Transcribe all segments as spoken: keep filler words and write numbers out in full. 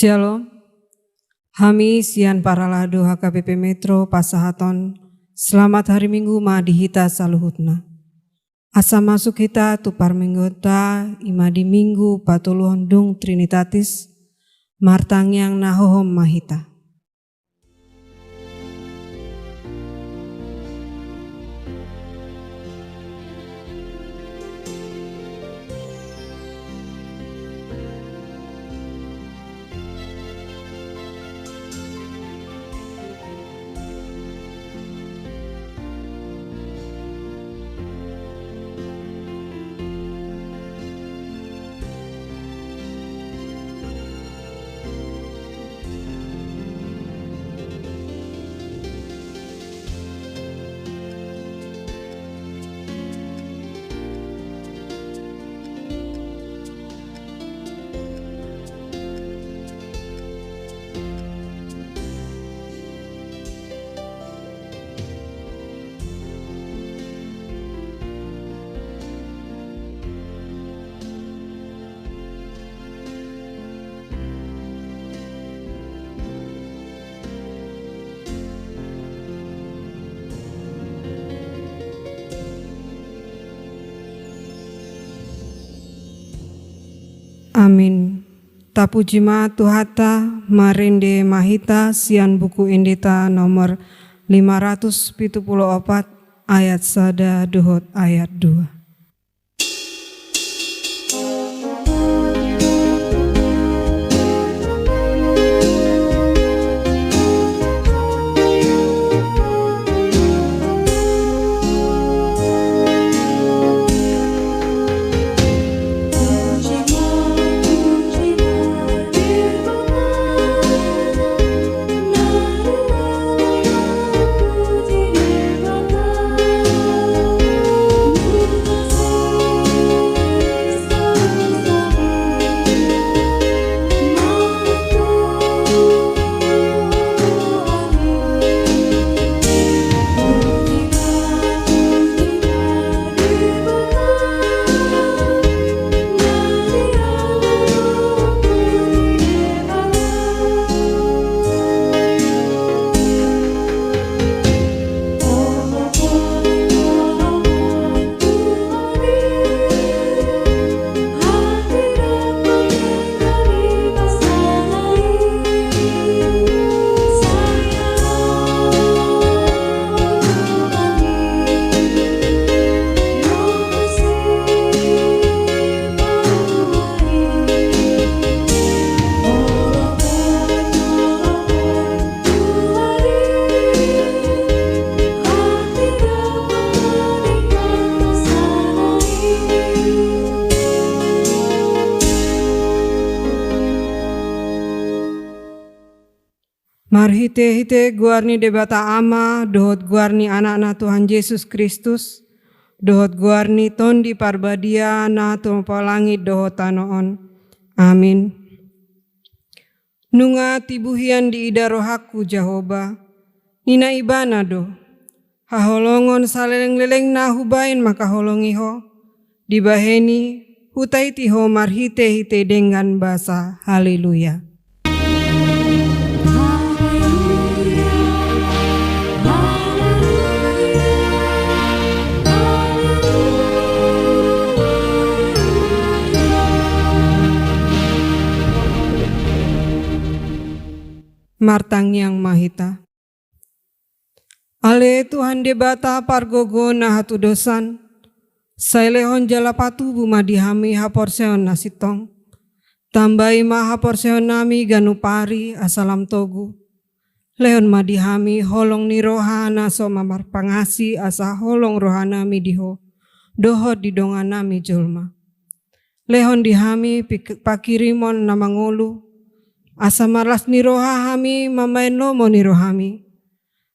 Shalom. Hami sian Parhalado H K B P Metro pasahaton selamat hari Minggu ma di hita saluhutna. Asa masuk hita tu parmingguonta, i ma di Minggu patoluhon dung Trinitatis, martangiang na hohom ma hita. Amin. Tapuji ma Tuhanta, marende ma hita sian Buku Endeta nomor lima ratus pitu pulu opat, ayat sada dohot ayat dua. Marhitehite goar ni Debata Ama dohot goar ni Anakna Tuhan Jesus Kristus dohot goar ni Tondi Parbadia na tumompa langit dohot tano on. Amin. Nunga tibu hian diida rohangku Jahowa, ninna Ibana do: Haholongon salelenglelengna hubahen mangkaholongi ho, dibahen i hutaiti ho marhitehite denggan basa. Haleluya. Martangiang ma hita. Ale Tuhan Debata pargogo na hatudosan, sai lehon jala patubu ma di hami haporseaon na sintong. Tambai ma haporseaonnami ganup ari asa lam togu. Lehon ma di hami holong ni roha na so marpangasi asa holong rohanami di ho dohot di dongannami jolma. Lehon di hami pik-, pangkirimon na mangolu, asa marlas ni roha hami mambahen lomo ni rohami.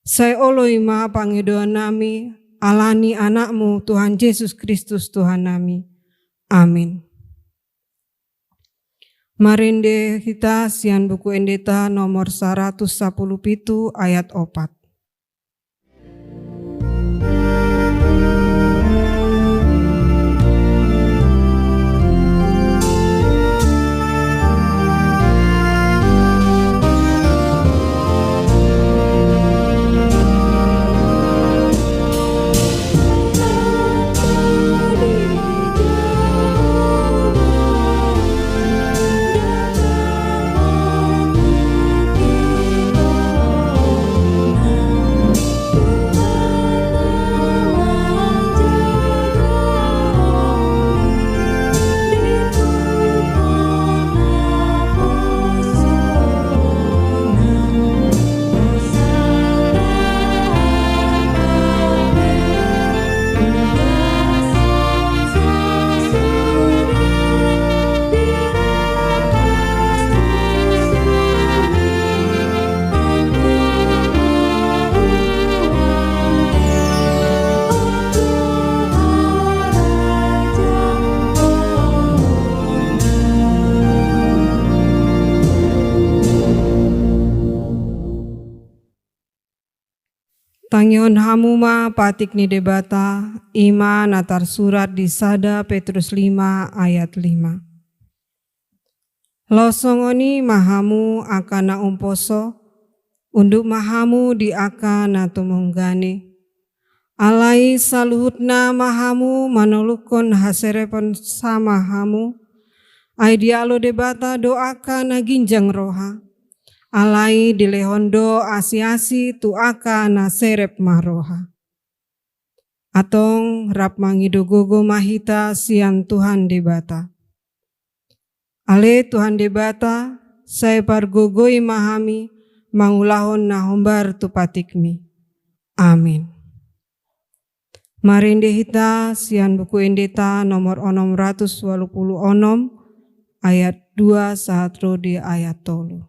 Sai oloi ma pangidoannami, ala ni Anakmu Tuhan Jesus Kristus Tuhannami. Amin. Marende hita sian Buku Endeta nomor saratus sapulu pitu ayat opat. Tangihon hamu ma patik ni Debata, i ma na tarsurat di sada Petrus lima ayat lima. Laos songon i ma hamu angka na umposo, unduk ma hamu di angka na tumunggane. Alai saluhutna ma hamu manolukhon haserepon sama hamu, ai dialo Debata do angka na ginjang roha. Alai dilehon do asi-asi tu angka na serep marroha. Antong rap mangido gogo ma hita sian Tuhan Debata. Ale Tuhan Debata, sai pargogoi ma hami mangulahon na hombar tu patikmi. Amin. Marende hita sian Buku Endeta nomor onom ratus walu pulu onom, ayat dua sahat ro di ayat tolu.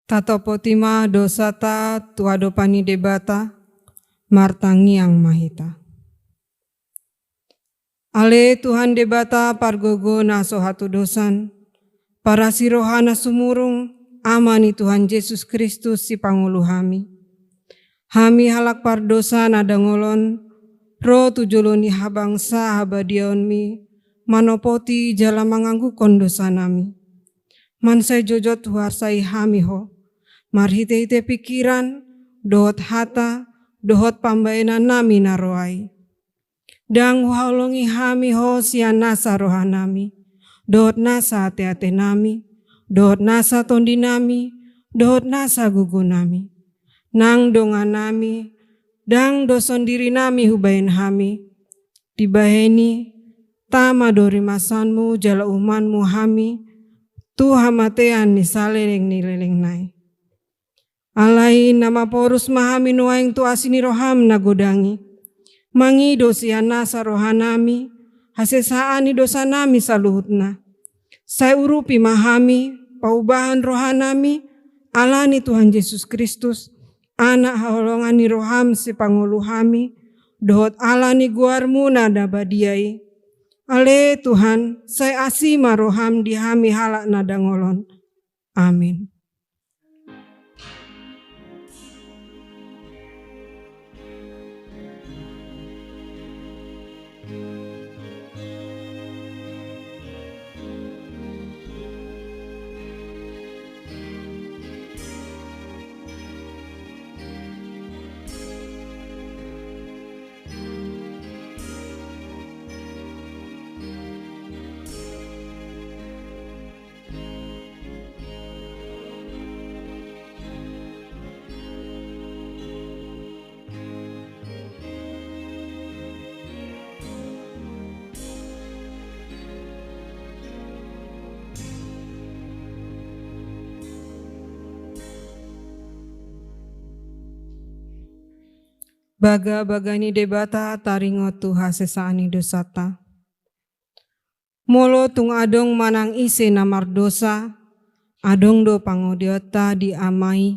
Tatopoti ma dosata tu adopan ni Debata, martangiang ma hita. Ale Tuhan Debata pargogo na so hatudosan, parasi roha na sumurung, Ama ni Tuhan Jesus Kristus sipangolu hami. Hami halak pardosa na dangol on, ro tu jolo ni habangsa habadiaonmi, manopoti jala mangangguhon dosanami. Mansai jotjot huarsai hami ho, marhitehite pingkiran, dohot hata, dohot pambahenannami na ro ai. Ndang huhaholongi hami ho sian nasa rohanami, dohot nasa ateatenami, dohot nasa tondinami, dohot nasa gogonami. Nang donganami, ndang do sondirinami hubahen hami. Dibahen i, tama do rimasanmu jala uhumanmu hami, tu hamatean ni saleleng ni lelengna i. Alai na maporus ma hami nuaeng tu asi ni roham na godang i. Mangido sian nasa rohanami, hasesaan ni dosanami saluhutna. Sai urupi ma hami, paubahon rohanami, ala ni Tuhan Jesus Kristus, Anak haholongan ni roham sipangolu hami, dohot ala ni goarmuna na badia i. Ale Tuhan, sai asi ma roham di hami halak na dangol on. Amin. Bagabaga ni Debata taringot tu hasesaan ni dosanta. Molo tung adong manang ise na mardosa, adong do pangodeonta di Ama i,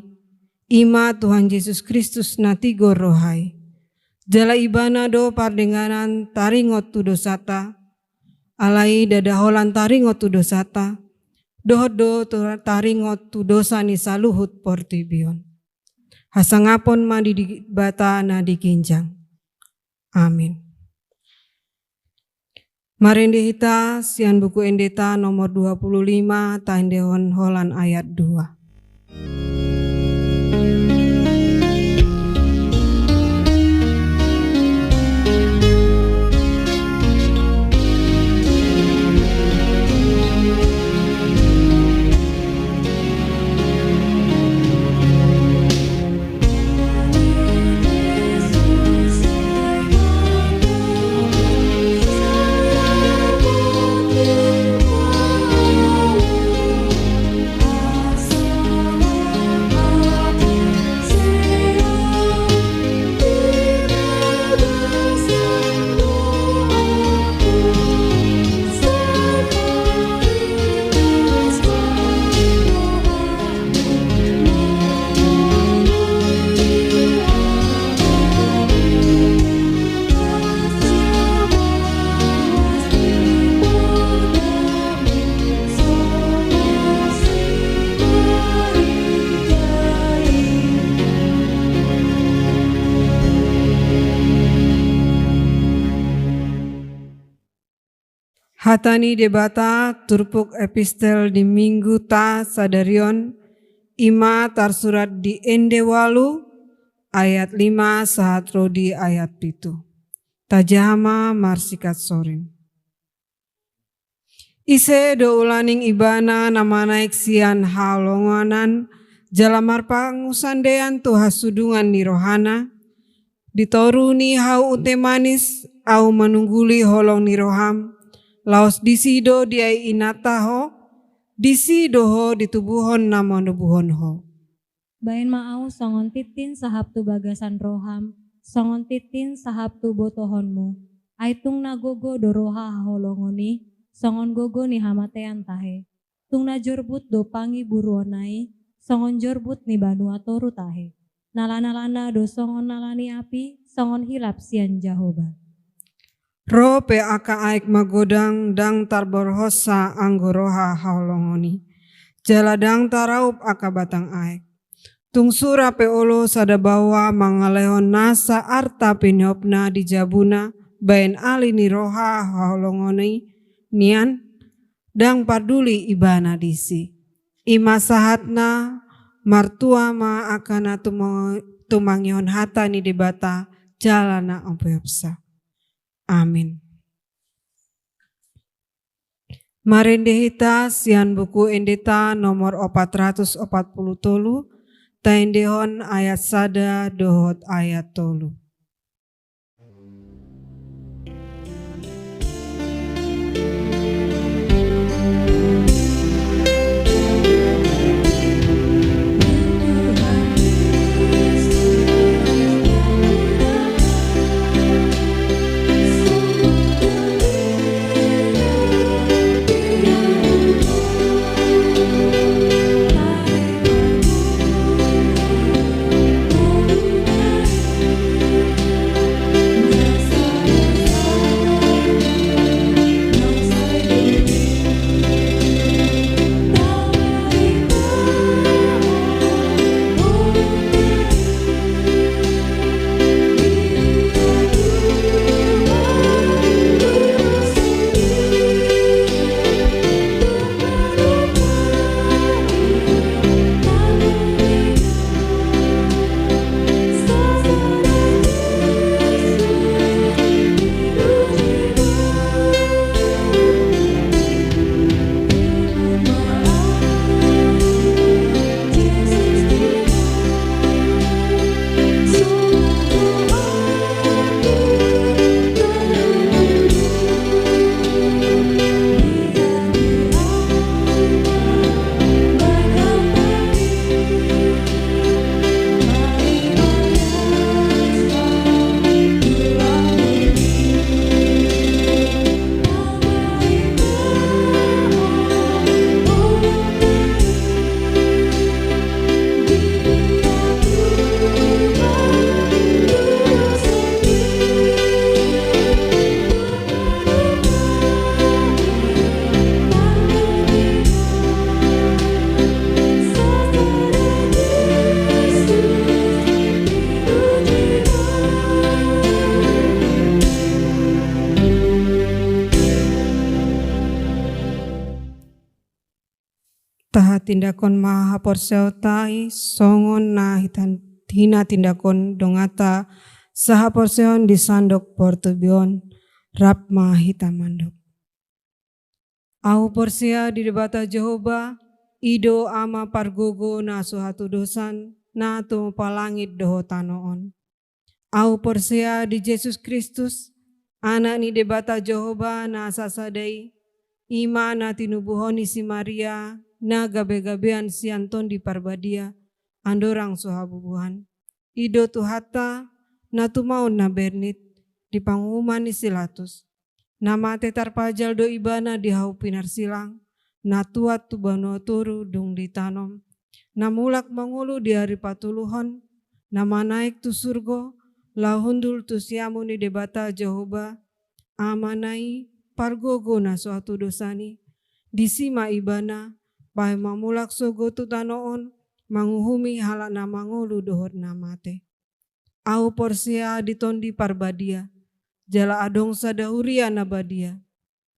i ma Tuhan Jesus Kristus na tigor roha i. Jala Ibana do pardenganan taringot tu dosanta, alai ndada holan taringot tu dosanta, dohot do tu-, taringot tu dosa ni saluhut portibi on. Hasangapon ma di Debata na di ginjang. Amin. Marende hita sian Buku Endeta nomor dua puluh lima, taendehon holan ayat dua. Hata ni Debata turpuk epistel di Minggu ta sadari on, i ma tarsurat di Ende ualu ayat lima sahat ro di ayat pitu. Tajaha ma marsikat soring. Ise do ulaning ibana na manaek sian haholongonan jala marpangusandean tu hasudungan ni rohana? Di toru ni hau unte manis, ahu manungguli holong ni roham, laos disi do diai inanta ho, disi do ho ditubuhon na manubuhon ho. Baen ma ahu songon tintin sahap tu bagasan roham, songon tintin sahap tu botohonmu. Ai tung na gogo do roha haholongon i, songon gogo ni hamatean tahe. Tung na jorbut do pangiburuonna i, songon jorbut ni banua toru tahe. Nalanalana do songon nala ni api, songon hilap sian Jahowa. Ro pe angka aek magodang, ndang tarborhonsa anggo roha haholongon i, jala ndang taraup angka batang aek. Tung sura pe olo sada baoa mangalehon nasa arta piniopna di jabuna baen ali ni roha haholongon i nian, ndang parduli ibana disi. I ma sahatna, martua ma angka na tumang-, tumangihon hata ni Debata jala na umpeopsa. Amin. Marende hita sian Buku Endeta nomor opat ratus opat pulu tolu, taendehon ayat sada dohot ayat tolu. Tindangkon ma haporseaonta i songon na hita-, hinatindangkon donganta sahaporseaon di sandok portibi on. Rap ma hita mandok. Ahu porsea di Debata Jahowa, i do Ama pargogo na so hatudosan, na tumompa langit dohot tano on. Ahu porsea di Jesus Kristus, Anak ni Debata Jahowa na sasada i, i ma na tinubuhon ni si Maria, na gabegabean sian Tondi Parbadia, andorang so habubuhan. I do Tuhanta, na tumaon na bernit, di panguhuman ni si Latus. Na mate tarpajal do Ibana di hau pinarsilang, na tuat tu banua toru dung ditanom, na mulak mangolu di ari patoluhon, na manaek tu surgo, laho hundul tu siamun ni Debata Jahowa, Amana i, pargogo na so hatudosan i, disi ma Ibana, bahen ma mulak sogot tu tano on, manguhumi halak na mangolu dohot na mate. Ahu porsea di Tondi Parbadia, jala adong sada huria na badia.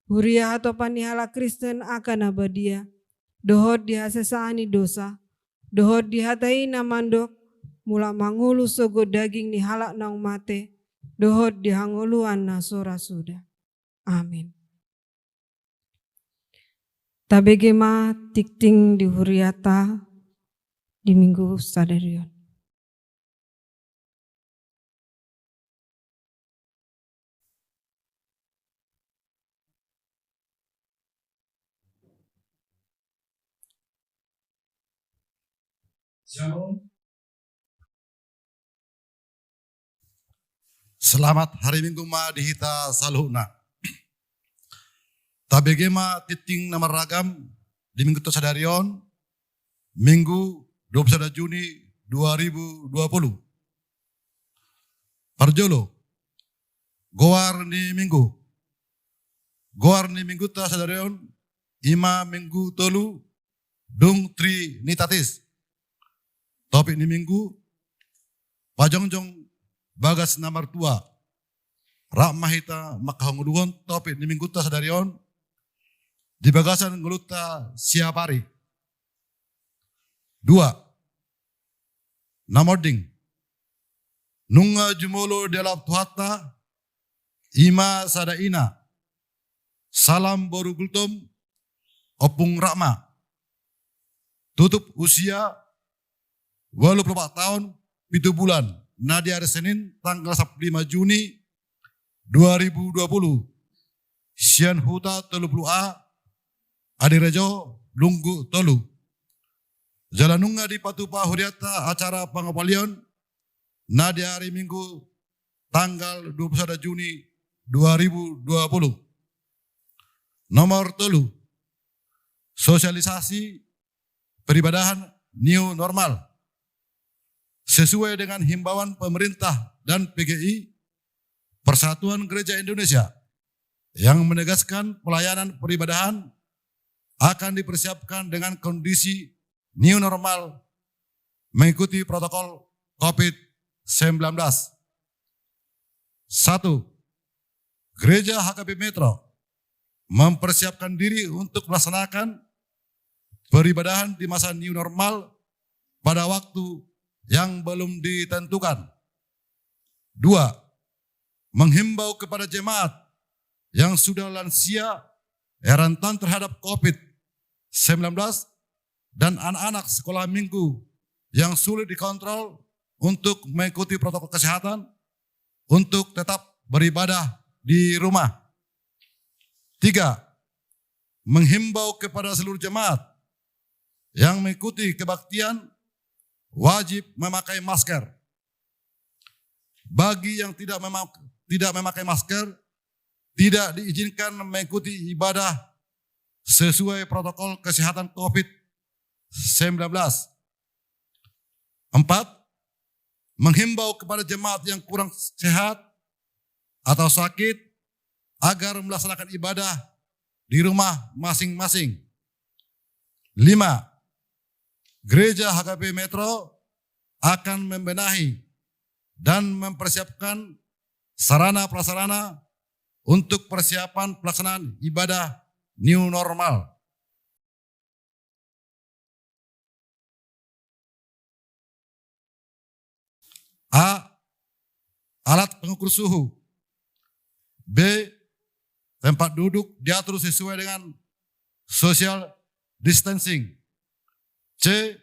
Huria hatopan ni halak Kristen angka na badia, dohot di hasesaan ni dosa, dohot di hata i na mandok, mulak mangolu sogot daging ni halak naung mate, dohot di hangoluan na so ra suda. Amin. Tabege ma tingting di huriata di Minggu sadari on. Shalom. Selamat hari Minggu ma di hita saluhutna. Tabege ma tingting na marragam di Minggu ta sadari on, Minggu dua puluh sada Juni dua ribu dua puluh. Parjolo, goar ni Minggu. Goar ni Minggu ta sadari on, i ma Minggu tolu, dung Trinitatis. Topik ni Minggu, pajongjong bagas na martua. Rap ma hita manghangoluhon topik ni Minggu ta sadari on, di bagasan ngolunta siapari. Dua. Na monding. Nunga jumolo dialap Tuhanta, i ma sada ina. Salam boru Gultom, Ompung Rahma. Tutup usia, ualu pulu opat taon, pitu bulan, na di ari Senin, tanggal sampulu lima Juni, dua ribu dua puluh. Sian huta tolu pulu A, Adirejo, Lunggu tolu. Jala nunga dipatupa hurianta acara pangapalion, na di ari Minggu, tanggal dua pulu sada Juni dua ribu dua puluh. Nomor tolu, sosialisasi peribadahan new normal. Sesuai dengan himbauan pemerintah dan P G I, Persatuan Gereja Indonesia, yang menegaskan pelayanan peribadahan akan dipersiapkan dengan kondisi new normal mengikuti protokol covid sembilan belas. Satu, Gereja H K P Metro mempersiapkan diri untuk melaksanakan peribadahan di masa new normal pada waktu yang belum ditentukan. Dua, menghimbau kepada jemaat yang sudah lansia, yang rentan terhadap covid sembilan belas, dan anak-anak sekolah minggu yang sulit dikontrol untuk mengikuti protokol kesehatan untuk tetap beribadah di rumah. Tiga, menghimbau kepada seluruh jemaat yang mengikuti kebaktian wajib memakai masker. Bagi yang tidak memak-, tidak memakai masker, tidak diizinkan mengikuti ibadah sesuai protokol kesehatan covid sembilan belas. Empat, menghimbau kepada jemaat yang kurang sehat atau sakit agar melaksanakan ibadah di rumah masing-masing. Lima, Gereja H K P Metro akan membenahi dan mempersiapkan sarana prasarana untuk persiapan pelaksanaan ibadah new normal. A. Alat pengukur suhu. B. Tempat duduk diatur sesuai dengan social distancing. C.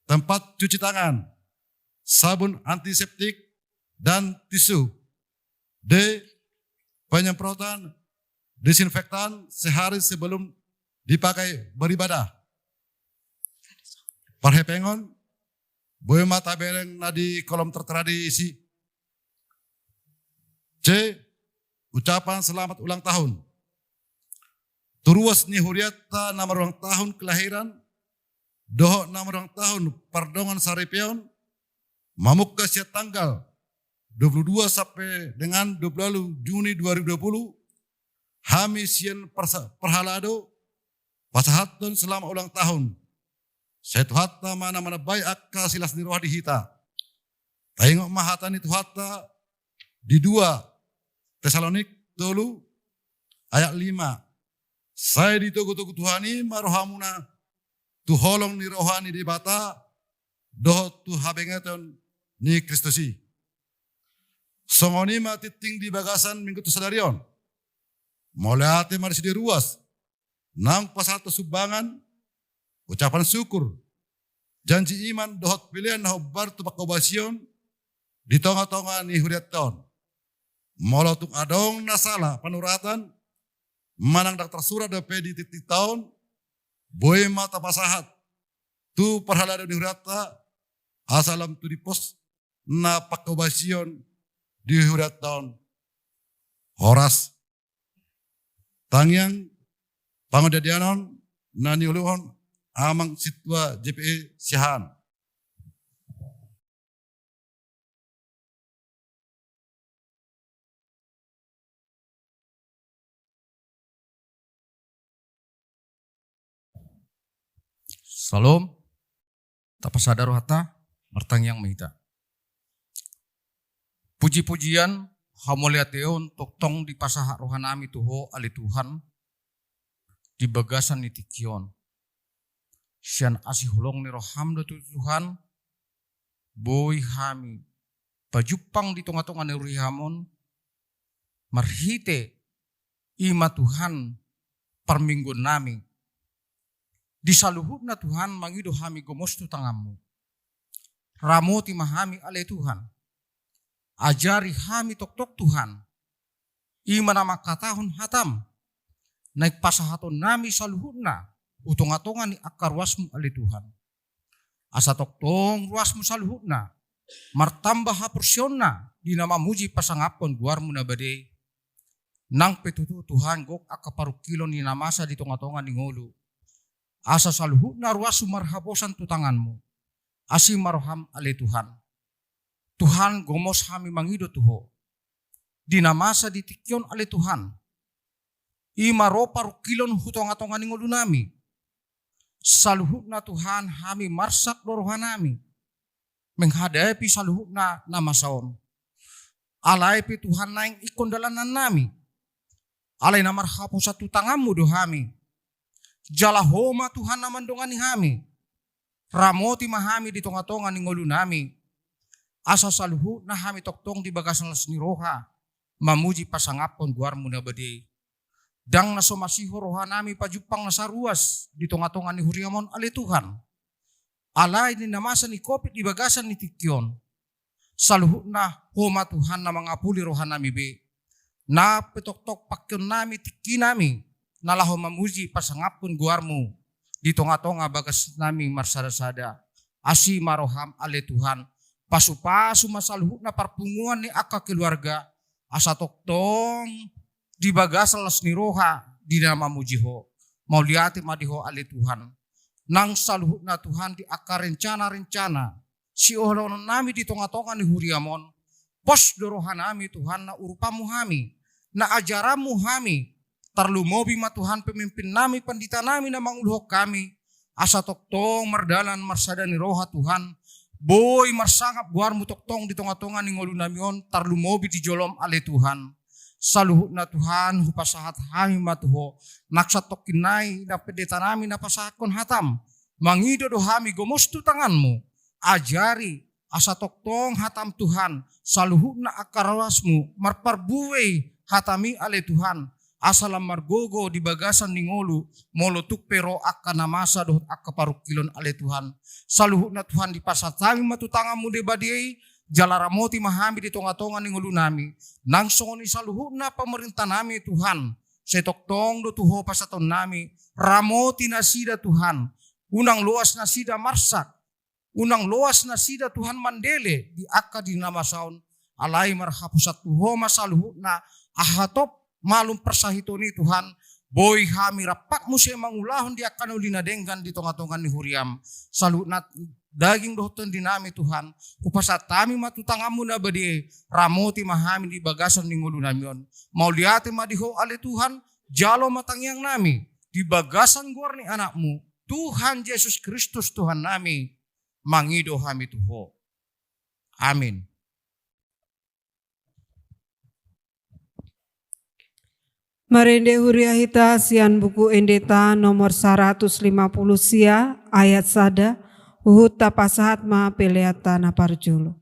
Tempat cuci tangan, sabun antiseptik, dan tisu. D. Penyemprotan disinfektan sehari sebelum dipakai beribadah. Parhepengon, boi ma tabereng na di kolom tertera di isi. C. Ucapan selamat ulang tahun. Tu ruas ni hurianta na marulang tahun kelahiran dohot na marulang tahun pardongan saripeon, mamungka sian tanggal dua puluh dua sampai dengan dua puluh Juni dua ribu dua puluh, hami sian parsa-, parhalado pasahathon selamat ulang tahun. Sai Tuhanta ma na manambai angka silas ni roha di hita. Taingot ma hata ni Tuhanta di dua Tesalonik tolu ayat lima. Sai ditogutogu Tuhan i ma rohamuna tu holong ni roha ni Debata dohot tu habengeton ni Kristus i. Songon i ma tingting di bagasan minggu tu sadari on. Mauliate ma disi di ruas naung pasahat sumbangan, ucapan syukur, janji iman dohot pelean na hombar tu pangkobasion di tongatonga ni hurianta on. Molo tung adong na sala panuratan manang ndang tarsurat dope di tingtingta on, boi ma tapasahat tu parhalado ni hurianta asa lam tu dipos na pangkobasion di hurianta on. Horas. Tangiang pangadianon na niuluhon Amang Sintua J P E Siahaan. Syalom. Tapasada rohanta, martangiang ma hita. Pujipujian, hamauliateon tongtong dipasahat rohanami tu Ho ale Tuhan, di bagasan ni tingki on. Sian asi holong ni roham do tu Tuhan, boi hami pajumpang di tongatonga ni huriam on, marhite i ma Tuhan parmingguonnami. Di saluhutna Tuhan mangido hami gomos tu tanganmu. Ramoti ma hami ale Tuhan. Ajari hami tongtong Tuhan. I ma na mangkatahon hatam. Naeng pasahatonnami saluhutna. Tu tongatonga ni angka ruasmu ale Tuhan. Asa tongtong ruasmu saluhutna. Martamba haporseaonna. Di na mamuji pasangaphon goarmu na badia i. Nang pe tutu Tuhan gok angka parungkilon ni na masa di tongatonga ni ngolu. Asa saluhutna ruasmu marhaposan tu tanganmu. Asi ma roham ale Tuhan. Tuhan gomos hami mangido tu Ho. Di na masa di tingki on ale Tuhan. I ma ro parungkilon tu tongatonga ni ngolunami. Saluhutna Tuhan hami marsak do rohanami. Menghadapi saluhutna na masa on. Alai pe Tuhan naeng ingkon dalannami. Alai na marhaposan tu tanganmu do hami. Jala Ho ma Tuhan na mandongani hami. Ramoti ma hami di tongatonga ni ngolunami. Asa saluhutna hami tongtong di bagasan las ni roha. Mamuji pasangaphon goarmu na badia i. Ndang na so masiho rohanami pajumpang na saruas di tongatonga ni huriam on ale Tuhan. Alai di na masa ni covid di bagasan ni tingki on. Saluhutna Ho ma Tuhan na mangapuli rohanami be. Na pe tongtong pangkeonnami tingkinami. Na laho mamuji pasangaphon goarmu. Di tongatonga bagasnami marsadasada. Asi ma roham ale Tuhan. Pasupasu ma saluhutna parpunguan ni angka keluarga. Asa tongtong di bagasan las ni roha di na mamuji Ho. Mauliate ma di Ho ale Tuhan. Nang saluhutna Tuhan di angka rencana-rencana siolononnami di tongatonga ni huriam on. Pos do rohanami Tuhan na urupanmu hami. Na ajaranmu hami. Tarlumobi ma Tuhan pemimpinnami panditanami na manguluhon hami. Asa tongtong mardalan marsada ni roha Tuhan. Boi marsangap goarmu tongtong di tongatonga ni ngolunami on tarlumobi di jolom ale Tuhan. Saluhutna Tuhan hupasahat hami ma tu Ho. Nang santongkin nai na panditanami na pasahathon hatam. Mangido do hami gomos tu tanganmu. Ajari asa tongtong hatam Tuhan, saluhutna angka ruasmu, marparbue hatami ale Tuhan, asa lam margogo di bagasan ni ngolu, molo tung pe ro angka na masa dohot angka parungkilon ale Tuhan. Saluhutna Tuhan dipasahat hami ma tu tanganmu na badia i, jala ramoti ma hami di tonga-tonga ni ngolunami, nang songon i saluhutna pamarintanami Tuhan, sai tongtong do tu Ho pasahatonnami, ramoti nasida Tuhan, unang loas nasida marsak, unang loas nasida Tuhan mandele di angka di na masa on, alai marhaposan tu Ho ma saluhutna, aha top malum parsahiton i Tuhan, boi hami rap muse mangulahon di angka na uli na denggan di tonga-tonga ni huriam, saluhutna daging dohot tondinami Tuhan, hupasahat hami ma tu tanganmu na badia i, ramoti ma hami di bagasan ni ngolunami on. Mauliate ma di Ho ale Tuhan, jalo ma tangiangnami, di bagasan goar ni Anakmu, Tuhan Jesus Kristus Tuhannami, mangido hami tu Ho. Amin. Marende huria hita sian buku Endeta nomor saratus lima pulu sia ayat sada, huhut tapasahat ma peleanta na parjolo.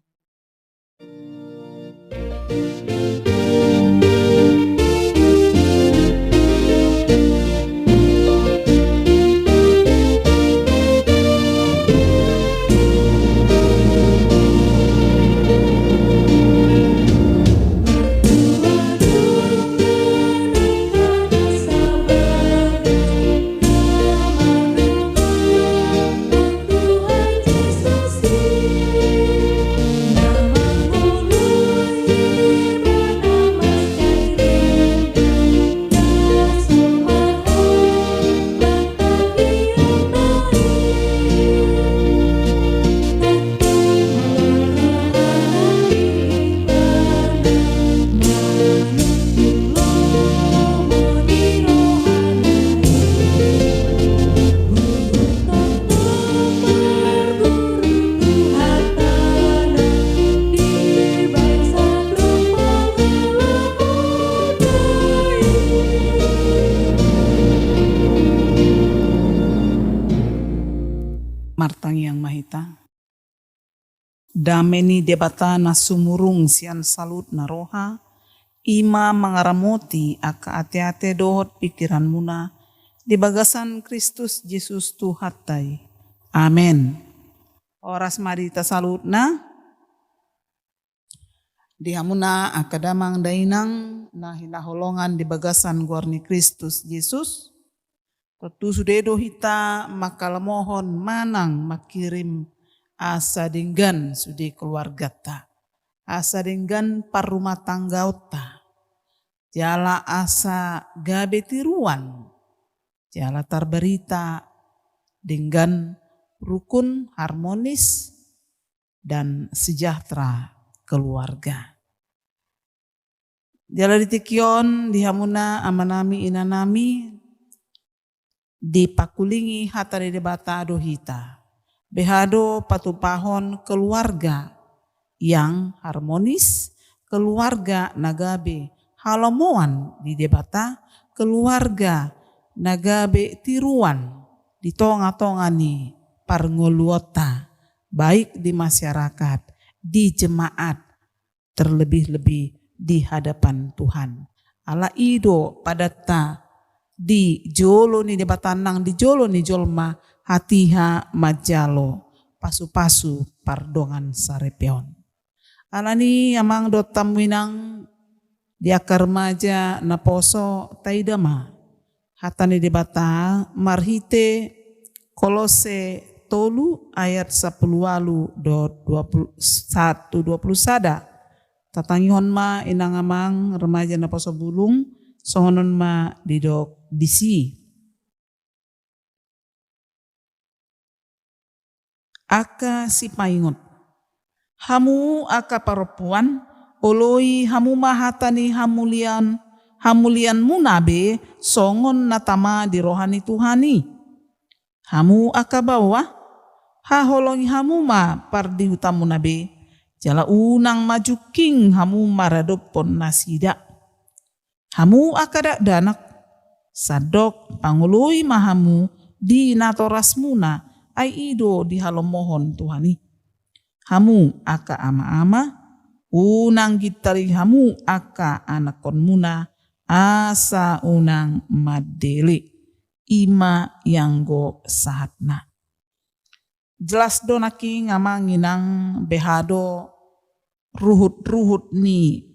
Martangiang ma hita. Dame ni Debata na sumurung sian saluhutna roha, i ma mangaramoti angka ateate dohot pingkiranmuna di bagasan Kristus Jesus Tuhanta i. Amen. Horas ma di hita saluhutna. Di hamuna angka damang dainang na hinaholongan di bagasan goar ni Kristus Jesus, tontu sude do hita mangkalamohon manang mangkirim asa denggan sude keluargata, asa denggan parrumatanggaonta, jala asa gabe tiruan, jala tarbarita denggan, rukun, harmonis, dan sejahtera keluarga. Jala di tingki on di hamuna amanami inanami, dipangkulingi hata ni Debata do hita. Beha do patupahon keluarga yang harmonis, keluarga na gabe halomoan di Debata, keluarga na gabe tiruan di tonga-tonga ni parngoluonta, baik di masyarakat, di jemaat, terlebih-lebih di hadapan Tuhan. Ala i do padatta di jolo ni Debata nang di jolo ni jolma, hatiha manjalo pasu-pasu pardongansaripeon. Alani i amang dohot hamu inang, di angka remaja naposo, taida ma hata ni Debata marhite Kolose tolu ayat sampulu ualu dohot dua pulu satu, dua pulu sada. Tatangihon ma inang amang remaja naposo bulung, songon on ma didok disi. Angka sipaingot. Hamu angka parompuan, oloi hamu ma hata ni hamulian, hamulianmuna be songon na tama di roha ni Tuhan i. Hamu angka baoa, haholongi hamu ma pardihutamuna be, jala unang ma jungking hamu maradophon nasida. Hamu angka dakdanak, sandok pangoloi ma hamu di natorasmuna, ai i do dihalomohon Tuhan i. hamu angka ama-ama, unang gintari hamu angka anakkonmuna, asa unang mandele. I ma ianggo sahatna. Jelas do nangkin amang inang beha do ruhut-ruhut ni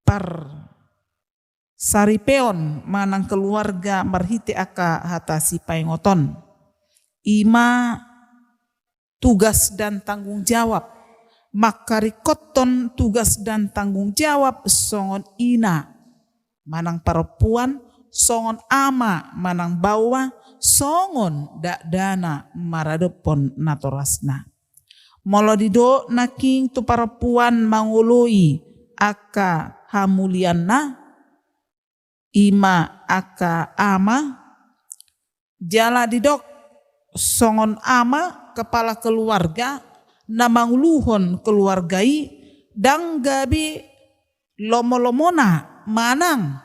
parsaripeon manang keluarga marhite angka hata sipaingoton. I ma tugas dan tanggung jawab. Mangkaringkothon tugas dan tanggung jawab songon ina manang parompuan, songon ama manang baoa, songon dakdanak maradophon natorasna. Molo didok nangkin tu parompuan mangoloi angka hamulianna, i ma angka ama, jala didok songon ama, kepala keluarga, na manguluhon keluarga i, ndang gabe lomo-lomona manang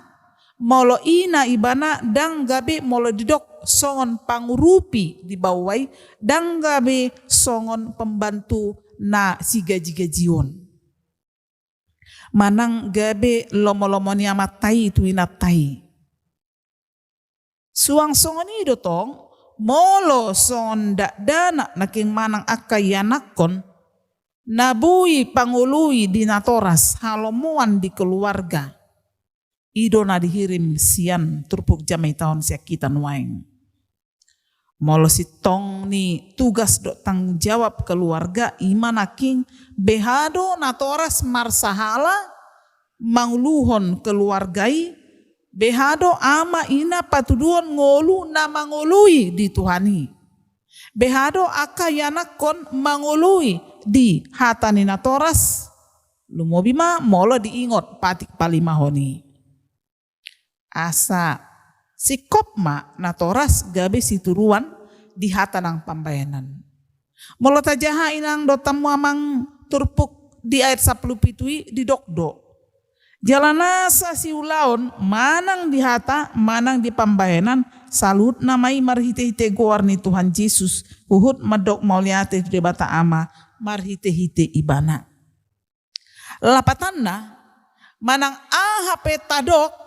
molo ina ibana, ndang gabe molo didok songon pangurupi di baoa i, ndang gabe songon pembantu na sigaji-gajion. Manang gabe lomo-lomo ni amanta i tu inanta i. Suang songon i do tong, molo songon dakdanak nangkin manang angka ianakhon, na boi pangoloi di natoras, halomoan di keluarga. I do na dihirim sian turpuk jamita on sian hita nuaeng. Molo sintong ni tugas dohot tanggung jawab keluarga, i ma nangkin beha do natoras marsahala manguluhon keluarga i, beha do ama ina patuduhon ngolu na mangoloi di Tuhan i. Beha do angka ianakhon mangoloi di hata ni natoras, lumobi ma molo diingot patik palimahon i. Asa singkop ma natoras gabe situruan di hata nang pambahenan. Molo tajaha inang dohot hamu amang turpuk di ayat sampulu pitu i didok do. Jala nasa siulaon manang di hata manang di pambahenan, saluhutna ma i marhite-hite goar ni Tuhan Jesus, huhut mandok mauliate tu Debata Ama marhite-hite Ibana. Lapatanna, manang aha pe tadok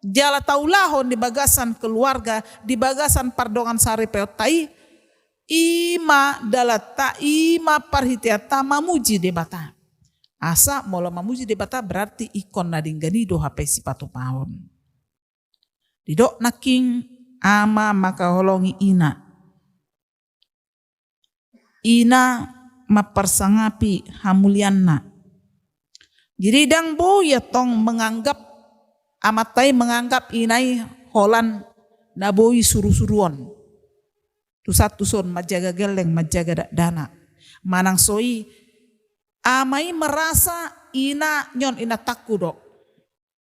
jala taulahon di bagasan keluarga, di bagasan pardongansaripeonta i, i ma dalanta, i ma parhiteanta mamuji Debata. Asa molo mamuji Debata berarti ingkon na denggan i do hape sipatupaon. Didok nangkin ama mangkaholongi ina. Ina mamparsangapi hamulianna. Jadi ndang boi antong menganggap, amanta i menganggap ina i holan na boi suru-suruon. Tusan tuson manjaga gelleng, manjaga dakdanak. Manang so i, ama i merasa ina nion inantangku do.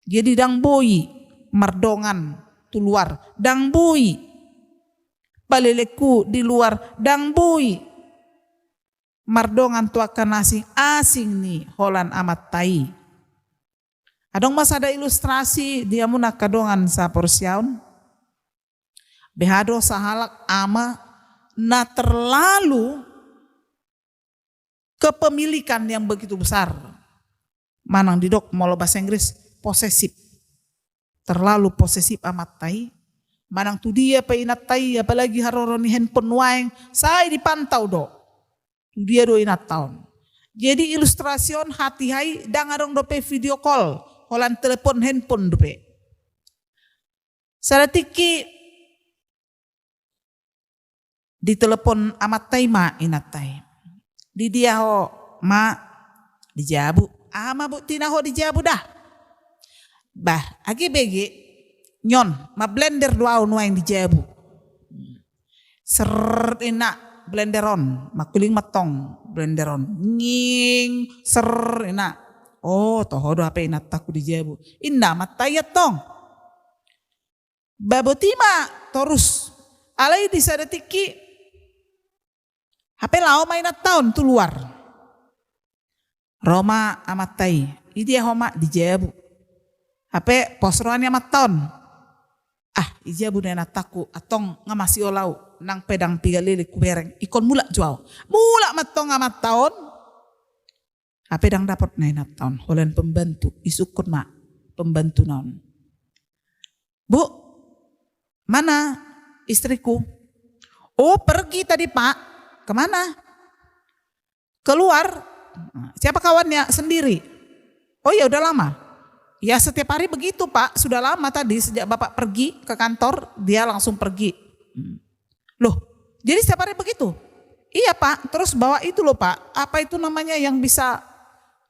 Jadi ndang boi mardongan tu luar, ndang boi palelengku di luar, ndang boi mardongan tu angka na asing, asing ni holan amanta i. Adong ma sada ilustrasi di hamu na angka dongan saporseaon. Beha do sahalak ama na terlalu kepemilikan yang begitu besar. Manang didok molo bahasa Inggris, posesif. Terlalu posesif amanta i. Manang tu dia pe inanta i, apalagi haroro ni handphone nuaeng, sai dipantau do. Tu dia do inanta on. Jadi ilustrasi on hatiha i ndang adong dope video call, holan telepon handphone dope. Sada tingki ditelepon amanta i ma inanta i. Di dia ho ma? Di jabu. Aha ma buktina ho di jabu da? Bah, age bege nion, mamblender do au nuaeng di jabu. Ser inna blender on, mangkuling ma antong blender on. Nging, ser inna. Oh, toho do hape inantangku di jabu. Inna amanta i antong. Bah boti ma torus. Alai di sada tingki hape laho ma inanta on tu luar. Ro ma amanta i, i dia ho ma? Di jabu. Hape pos roha ni amanta on. Ah, i jabu do inantangku, antong nga masihol au, nang pe ndang piga leleng hubereng, ingkon mulak jo au. Mulak ma antong amanta on, Hape ndang dapot na inanta on, holan pembantu, isungkun ma pembantuna on. "Bu, mana istriku?" "Oh, pergi tadi, Pak." "Kemana?" "Keluar." "Siapa kawannya?" "Sendiri." "Oh ya, udah lama?" "Ya, setiap hari begitu, Pak. Sudah lama tadi, sejak Bapak pergi ke kantor, dia langsung pergi." "Loh, jadi setiap hari begitu?" "Iya, Pak. Terus bawa itu loh, Pak. Apa itu namanya yang bisa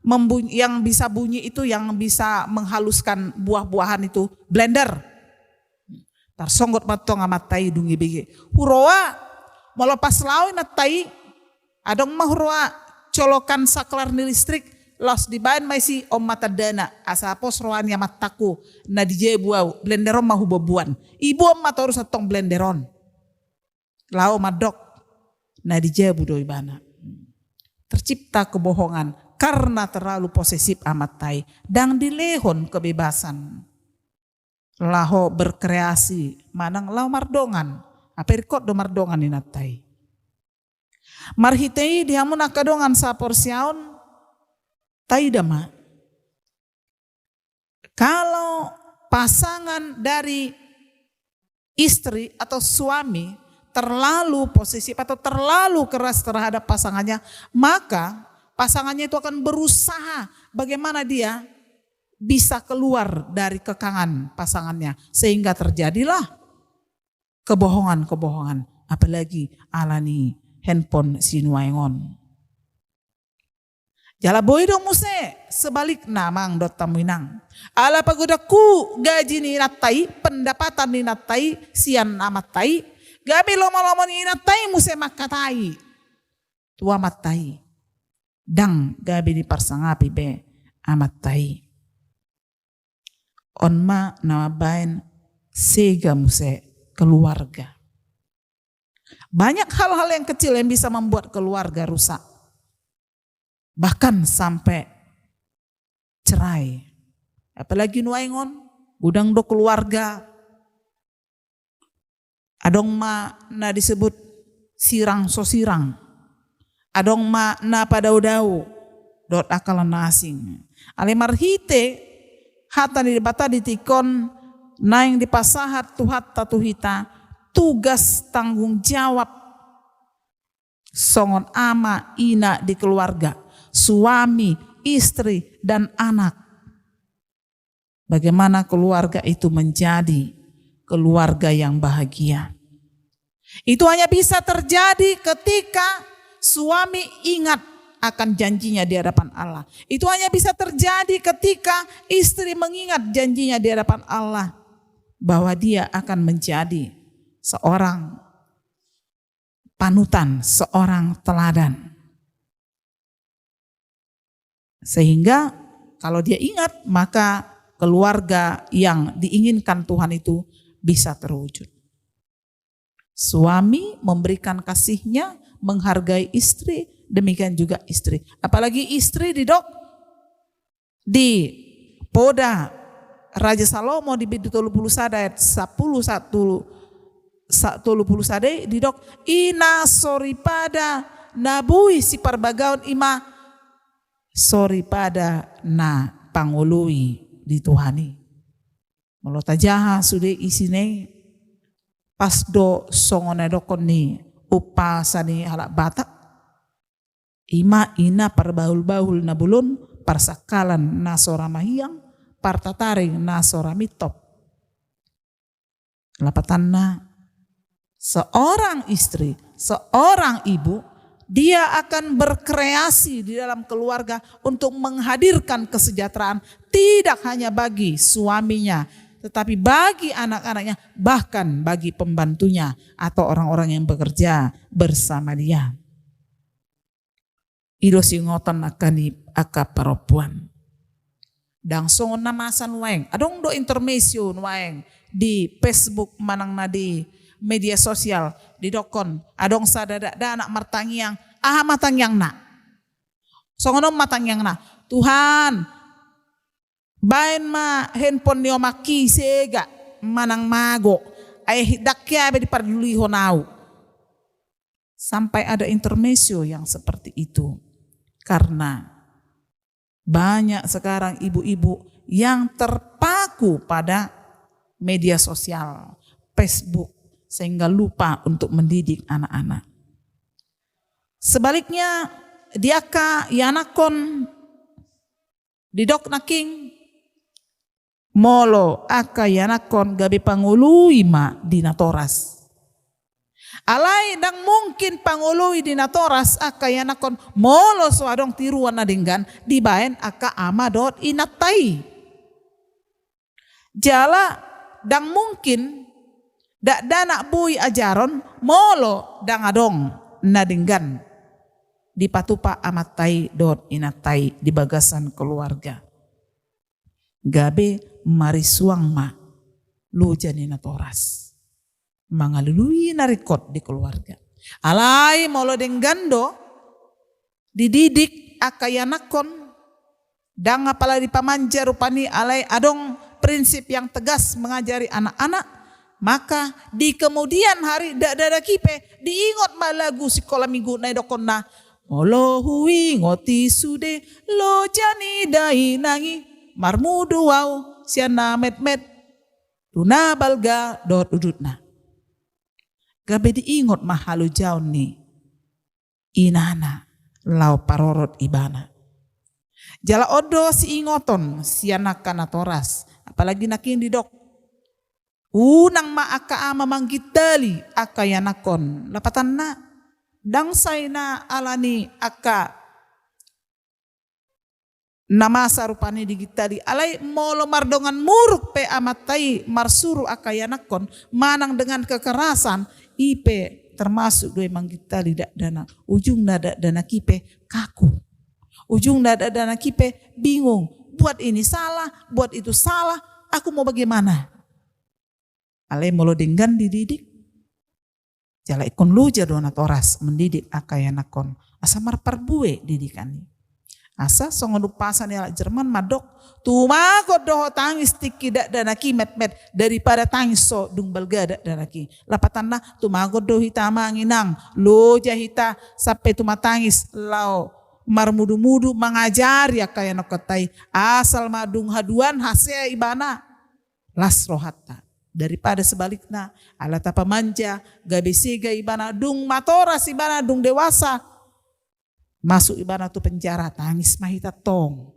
membunyi, yang bisa bunyi itu, yang bisa menghaluskan buah-buahan itu?" "Blender." Tarsonggot ma antong amanta i dung ibege. Huroa, molo pas laho inanta i, adong ma huroa colokan saklar ni listrik, laos dibaen ma disi, on ma tandana, asa pos roha ni amantangku na di jabu au, blender on ma huboan-boan. Iboan ma torus antong blender on. Laho mandok, na di jabu do ibana. Tercipta kebohongan karena terlalu posesif amanta i, ndang dilehon kebebasan laho berkreasi manang laho mardongan. Hape ringkot do mardongan inanta i. Marhite i, di hamu angka dongan saporseaon, taida ma, kalau pasangan dari istri atau suami terlalu posesif atau terlalu keras terhadap pasangannya, maka pasangannya itu akan berusaha bagaimana dia bisa keluar dari kekangan pasangannya, sehingga terjadilah kebohongan-kebohongan, apalagi ala ni handphone sinuaeng on. Jala boi do muse sebalikna, amang dohot hamu inang. Ala pagodanghu gaji ni inanta i, pendapatan ni inanta i sian amanta i, gabe lomo-lomo ni inanta i muse mangkatai tu amanta i. Ndang gabe diparsangapi be amanta i. On ma na mambaen sega muse keluarga. Banyak hal-hal yang kecil yang bisa membuat keluarga rusak. Bahkan sampai cerai. Apalagi nuaeng on, godang do keluarga. Adong ma na disebut sirang so sirang. Adong ma na padao-dao dohot angka na asing. Alai marhite hata ni Debata di tingki on naeng dipasahat Tuhanta tu hita, tugas tanggung jawab songon ama, ina di keluarga, suami, istri, dan anak. Bagaimana keluarga itu menjadi keluarga yang bahagia? Itu hanya bisa terjadi ketika suami ingat akan janjinya di hadapan Allah. Itu hanya bisa terjadi ketika istri mengingat janjinya di hadapan Allah, bahwa dia akan menjadi seorang panutan, seorang teladan. Sehingga kalau dia ingat, maka keluarga yang diinginkan Tuhan itu bisa terwujud. Suami memberikan kasihnya, menghargai istri, demikian juga istri. Apalagi istri didok di Poda Raja Salomo di bindu tolu pulu sada ayat sapulu, satu, sa-, tolu pulu sada i didok, i na soripada na boi siparbagaon, i ma soripada na pangoloi di Tuhan i. Molo tajaha sude isina i, pas do songon na didokkon ni umpasa ni halak Batak. I ma i na parbahulbahul na bolon, parsangkalan na so ra mahiang, partataring na so ra mintop. Lapatanna, seorang istri, seorang ibu, dia akan berkreasi di dalam keluarga untuk menghadirkan kesejahteraan tidak hanya bagi suaminya, tetapi bagi anak-anaknya, bahkan bagi pembantunya atau orang-orang yang bekerja bersama dia. I do singoton angka ni angka parompuan. Ndang songon na masa nuaeng. Adong do intermezzo nuaeng di Facebook manang na di media sosial. Didokkon, adong sada dakdanak martangiang. Aha ma tangiangna? Songon on ma tangiangna. Tuhan, baen ma handphone ni omakki sega manang mago, ai ndang hea be dipardulihon au. Sampai ada intermezzo yang seperti itu. Karena Banyak sekarang ibu-ibu yang terpaku pada media sosial, Facebook, sehingga lupa untuk mendidik anak-anak. Sebaliknya, di angka ianakhon didok nangkin, molo angka ianakhon gabe pangoloi ma di natoras. Alai ndang mungkin pangoloi di natoras angka ianakhon molo so adong tiruan na denggan dibaen angka ama dohot inanta i. Jala ndang mungkin dakdanak boi ajaron molo ndang adong na denggan dipatupa amanta i dohot inanta i di bagasan keluarga. Gabe marisuang ma loja ni natoras mangalului na ringkot di keluarga. Alai molo denggan do dididik angka ianakhon, ndang apala dipamanja rupani, alai adong prinsip yang tegas mengajari anak-anak, maka di kemudian hari dakdanak i pe diingot ma lagu sikola minggu na idokhonna, molo huingot i sude loja ni dainang i, marmudu au sian na metmet tu na balga dohot udutna. Gabe diingot ma halojaon ni inana laho parorot ibana. Jala on do siingoton sian angka natoras, apalagi nangkin didok, unang ma angka ama manggintali angka ianakhon. Lapatanna, ndang sai na alani angka na masa rupani digintali, alai molo mardongan muruk pe amanta i marsuru angka ianakhon manang dengan kekerasan, i pe termasuk do i manggintali dakdanak. Ujungna dakdanak i pe kaku. Ujungna dakdanak i pe bingung. Buat ini salah, buat itu salah, aku mau bagaimana? Alai molo denggan dididik, jala ingkon loja do natoras mendidik angka ianakhon asa marparbue didikan i. Asa songon umpasa ni halak Jerman mandok, tumagon do ho tangis tingki dakdanak i metmet daripada tangis so dung balga dakdanak i. Lapatanna, tumagon do hita amang inang, loja hita sampe tumatangis laho marmudu-mudu mangajari angka ianakhonta i, asal ma dung haduan hasea ibana, las rohanta. Daripada sebalikna, ala tapamanja, gabe sega ibana, dung matoras ibana, dung dewasa, masuk ibana tu penjara, tangis ma hita tong.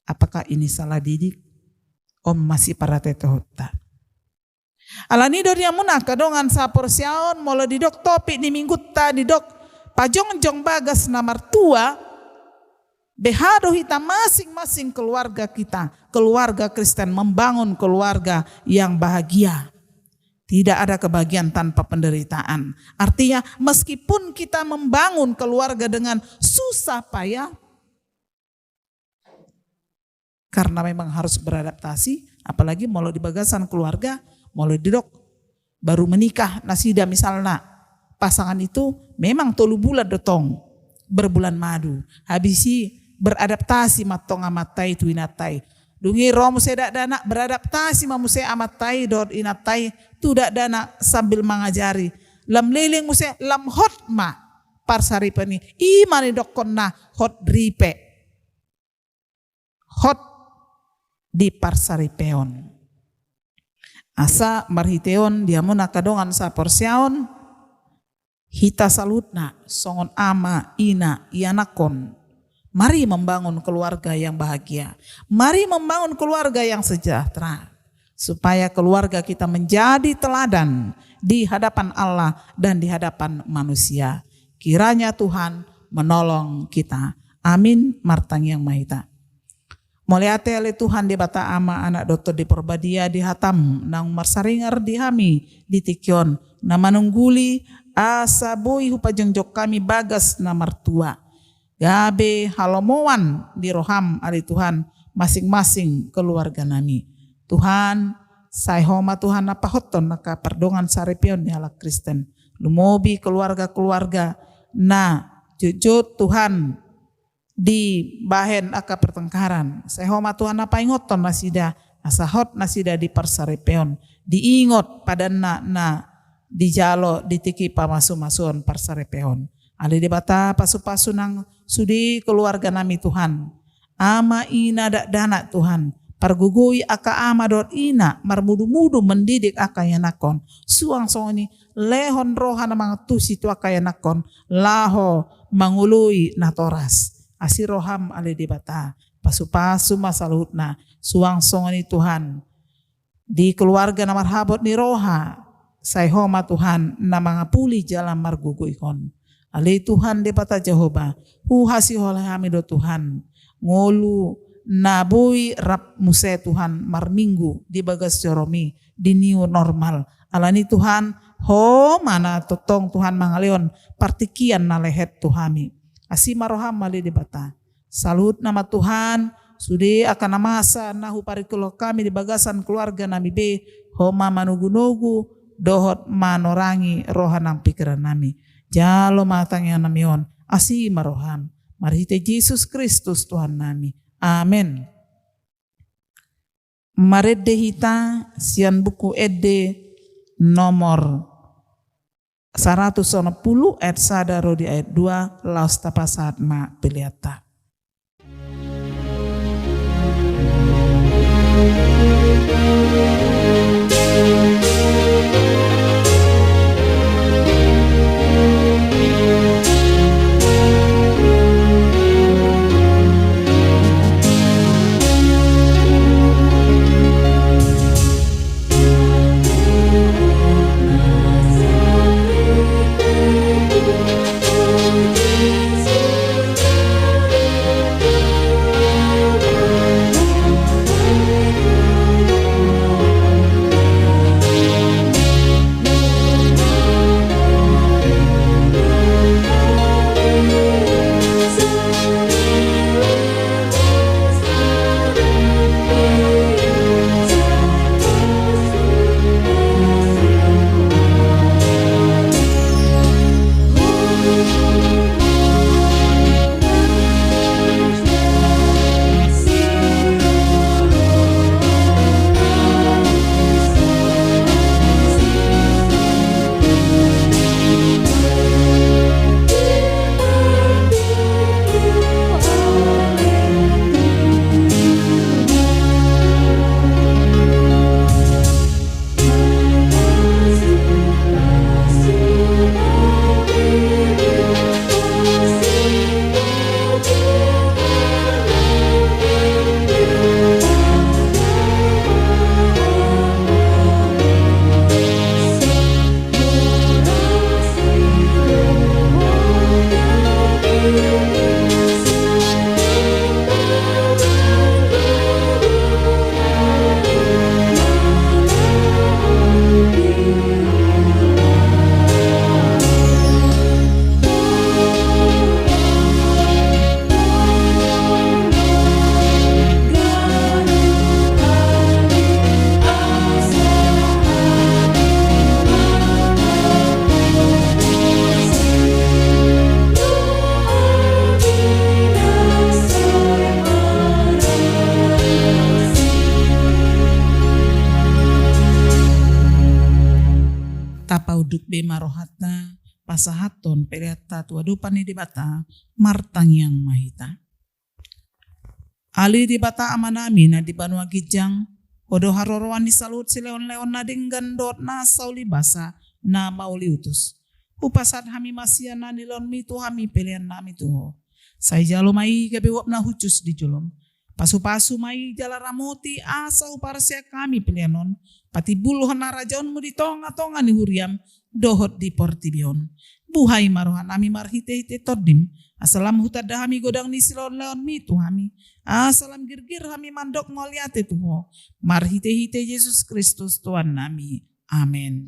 Apakah ini salah didik? On ma siparate-ratehonta. Alani do di hamuna angka dongan saporseaon, molo didok topik ni minggunta, didok pajongjong bagas na martua, beha do hita masing-masing keluarga kita, keluarga Kristen, membangun keluarga yang bahagia. Tidak ada kebahagiaan tanpa penderitaan. Artinya, meskipun kita membangun keluarga dengan susah payah, karena memang harus beradaptasi, apalagi molo di bagasan keluarga, molo didok baru menikah nasida misalna, pasangan itu memang tolu bulan do tong berbulan madu. Habis i beradaptasi ma tong amanta i tu inanta i. Dung i ro muse dakdanak, beradaptasi ma muse amanta i dohot inanta i tu dakdanak sambil mangajari. Lam leleng muse, lam hot ma parsaripeon i. I ma nidokhonna hot ripe. Hot di parsaripeon. Asa marhite on di hamuna angka dongan saporseaon, hita saluhutna songon ama, ina, ianakhon, mari membangun keluarga yang bahagia. Mari membangun keluarga yang sejahtera, supaya keluarga kita menjadi teladan di hadapan Allah dan di hadapan manusia. Kiranya Tuhan menolong kita. Amin. Martangiang ma hita. Mauliate ale Tuhan Debata Ama, Anak dohot Tondi Porbadia, di hataM naung marsaringar di hami di tingki on, na manungguli asa boi hupajongjong hami bagas na martua, gabe halomoan di rohaM ale Tuhan masing-masing keluarga nami. Tuhan, sai Ho ma Tuhan na pahothon angka pardongan saripeon ni halak Kristen, lumobi keluarga-keluarga na jotjot Tuhan dibahen angka pertengkaran. Sai Ho ma Tuhan na paingothon nasida, asa hot nasida di parsaripeon, diingot padanna na dijalo di tingki pamasumasuon parsaripeon. Ale Debata, pasupasu nang sude keluarga nami Tuhan, Ama, ina, dakdanak Tuhan, pargogoi angka ama dohot ina marmudumudu mendidik angka ianakhon. Suang songon i lehon roha na mangantusi tu angka ianakhon laho mangoloi natoras. Asi roham ale Debata, pasupasu ma saluhutna. Suang songon i Tuhan, di keluarga na marhabot ni roha, sai Ho ma Tuhan na mangapuli jala margogoihon. Ale Tuhan Debata Jahowa, huhasihol hami do Tuhan ngolu na boi rap muse Tuhan marminggu di bagas joro-Mi di new normal. Alani Tuhan, Ho ma na tongtong Tuhan mangalehon partingkian na lehet tu hami. Asi ma roham ale Debata. Saluhutna ma Tuhan, sude angka na masa na huparingot hami di bagasan keluarga nami be, Ho ma manogunogu dohot manorangi roha nang pingkiran nami. Jalo ma tangiang nami on, asi ma roham. Marhite Jesus Kristus Tuhan nami. Amen. Marende hita sian Buku Ende nomor saratus onom pulu ayat sada ro di ayat dua, laos tapasahat ma peleanta. Tapaunduk be ma rohanta, pasahathon peleanta tu adopan ni Debata, martangiang ma hita. Ale Debata Amanami na di banua ginjang, Ho do haroroan ni saluhut silehonlehon na denggan dohot nasa ulibasa na mauliutus. Hupasahat hami ma sian na nilehonMi tu hami pelean nami tu Ho. Sai jalo ma i gabe uap na hushus di jolom. Pasupasu ma i jala ramoti asa huparsiak hami pelean on patimbulhon harajaonMu di tongatonga ni huriaM dohot di portibi on. Buhai ma roha nami marhitehite TondiM, asa lam hutanda hami godang ni silehonlehonMi tu hami, asa lam girgir hami mandok mauliate tu Ho, marhitehite Jesus Kristus Tuhan nami. Amen.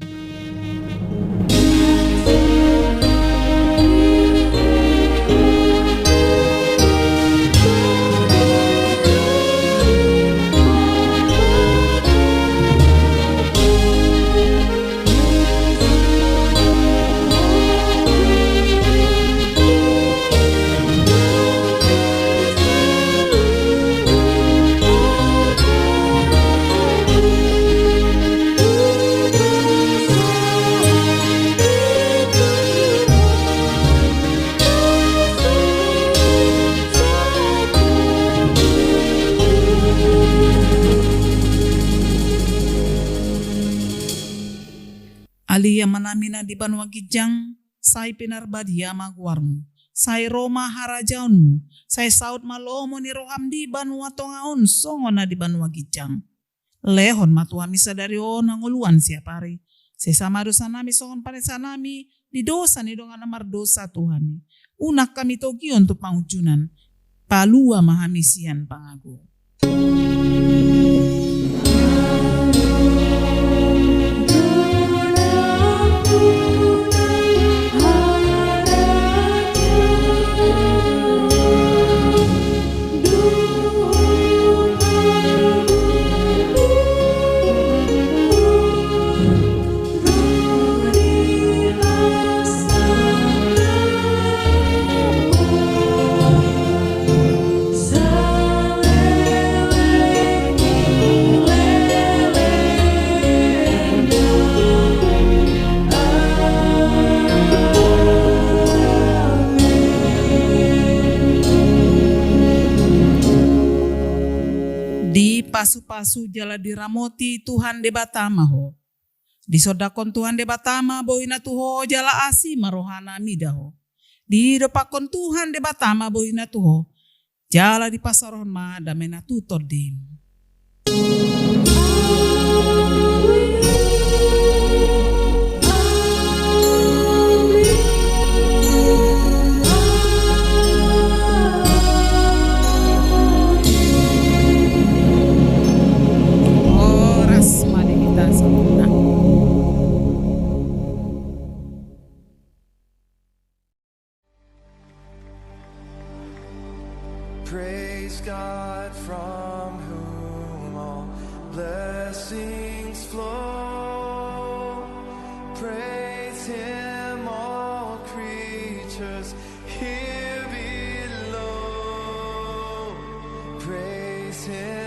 Alia ma nami na di banua ginjang, sai pinarbadia ma goarmu. Sai ro ma harajaonmu, sai saut ma lomo ni roham di banua tonga on songon na di banua ginjang. Lehon ma tu hami sadari on hangoluan siapari. Sesa ma dosa nami songon panesanami di dosa ni dongan na mardosa tu hami. Unang hami togihon tu pangunjunan. Palua ma hami sian pangago. Dipasupasu jala diramoti Tuhan Debata ma ho. Disondangkon Tuhan Debata ma bohina tu ho jala asi ma rohana mida ho. Didompakkon Tuhan Debata ma bohina tu ho. Jala dipasaorhon ma damena tu tondim. Horas ma di hita saluhutna. Praise God from whom all blessings flow. Praise him, all creatures here below. Praise him.